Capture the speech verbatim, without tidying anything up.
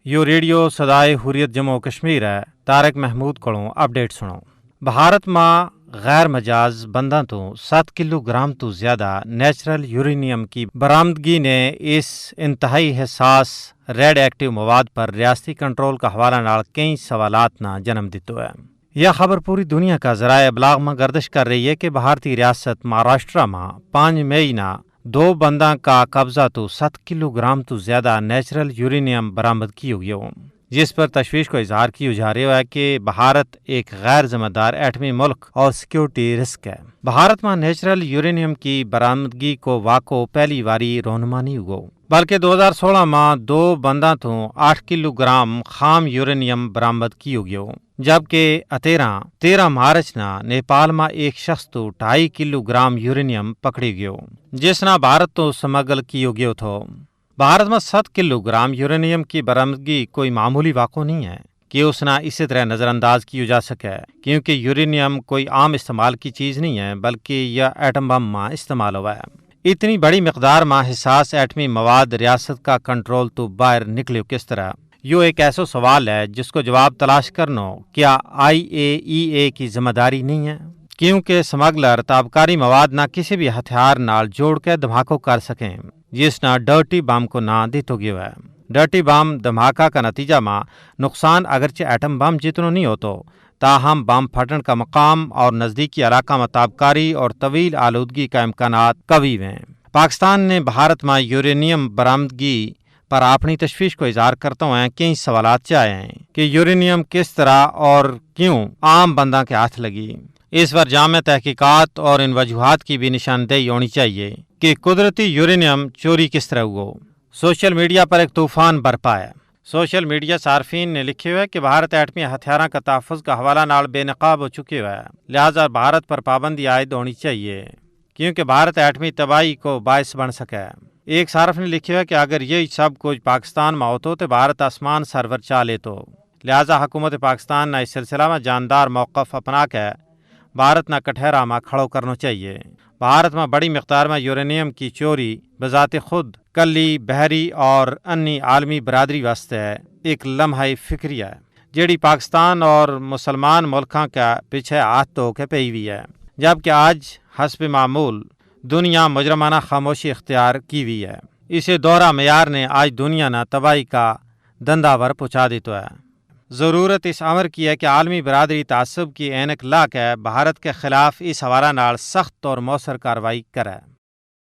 یوہ ریڈیو سدائے حریت جموں و کشمیر ہے۔ طارق محمود کولوں اپڈیٹ سنو۔ بھارت ما غیر مجاز بنداں توں ست کلو گرام توں زیادہ نیچرل یورینیم کی برآمدگی نے اس انتہائی حساس ریڈ ایکٹیو مواد پر ریاستی کنٹرول کا حوالہ نال کئی سوالات نا جنم دتو ہے۔ یا خبر پوری دنیا کا ذرائع ابلاغ ما گردش کر رہی ہے کہ بھارتی ریاست مہاراشٹرا ما پانچ مئی نا دو بنداں کا قبضہ توں ست کلو گرام توں زیادہ نیچرل یورینیم برآمد کیو گیو، جس پر تشویش کو اظہار کیو جا رہیو ہے کہ بھارت ایک غیر ذمہ دار ایٹمی ملک اور سکیورٹی رسک ہے۔ بھارت ما نیچرل یورینیم کی برآمدگی کو واقعو پہلی واری رونما نہیں ہوگو، بلکہ دو ہزار سولہ ما دو بنداں توں آٹھ کلو گرام خام یورینیم برآمد کیو گیو، جبکہ اتیراں تیرہ مارچ نا نیپال ما ایک شخص توں ڈھائی کلو گرام یورینیم پکڑیو گیو، جس نا بھارت توں سمگل کیو گیو تھو۔ بھارت ما ست کلو گرام یورینیم کی برآمدگی کوئی معمولی واقعو نہیں ہے کہ اس نا اسی طرح نظرانداز کیو جا سکے، کیونکہ یورینیم کوئی عام استعمال کی چیز نہیں ہے بلکہ یا ایٹم بم ما استعمال ہوا ہے۔ اتنی بڑی مقدار ما حساس ایٹمی مواد ریاست کا کنٹرول توں باہر نکلیو کس طرح؟ یوہ ایک ایسو سوال ہے جس کو جواب تلاش کرنو کیا آئی اے ای اے کی ذمہ داری نہیں ہے؟ کیونکہ سمگلر تابکاری مواد نا کسی بھی ہتھیار نال جوڑ کے دھماکو کر سکیں، جس نا ڈرٹی بم کو ناں دتو گیو ہے۔ ڈرٹی بم دھماکا کا نتیجہ ما نقصان اگرچہ ایٹم بم جتنو نہیں ہوتو، تاہم بم پھٹن کا مقام اور نزدیکی علاقہ ما تابکاری اور طویل آلودگی کا امکانات قوی ویں۔ پاکستان نے بھارت ما یورینیم برآمدگی پر اپنی تشویش کو اظہار کرتا ہویا کئی سوالات چاہے ہیں کہ یورینیم کس طرح اور کیوں عام بنداں کے ہاتھ لگی؟ اس پر جامع تحقیقات اور ان وجوہات کی بھی نشاندہی ہونی چاہیے کہ قدرتی یورینیم چوری کس طرح ہوگو؟ سوشل میڈیا پر ایک طوفان برپا ہے۔ سوشل میڈیا صارفین نے لکھیو ہے کہ بھارت ایٹمی ہتھیاراں کا تحفظ کا حوالہ نال بے نقاب ہو چکیو ہے، لہذا بھارت پر پابندی عائد ہونی چاہیے، کیونکہ بھارت ایٹمی تباہی کو باعث بن سکے۔ ایک صارف نے لکھیو ہے کہ اگر یہی سب کچھ پاکستان ما ہوتو تو بھارت آسمان سرور چاہ لیتو، لہذا حکومت پاکستان نا اس سلسلہ ما جاندار موقف اپنا کے بھارت نا کٹھیرا ما کھڑو کرنو چاہیے۔ بھارت ما بڑی مقدار ما یورینیم کی چوری بذات خود کلی بحری اور انی عالمی برادری واسطے ایک لمحہ فکری ہے، جیڑی پاکستان اور مسلمان ملکاں کا پچھے ہاتھ دھو کے پئی ہوئی ہے، جبکہ آج حسب معمول دنیا مجرمانہ خاموشی اختیار کی ہوئی ہے۔ اسے دوہرا معیار نے آج دنیا نا تباہی کا دنداور پہنچا دیتو ہے۔ ضرورت اس امر کی ہے کہ عالمی برادری تعصب کی عینک لا کے بھارت کے خلاف اس حوالہ نال سخت اور موثر کارروائی کرے۔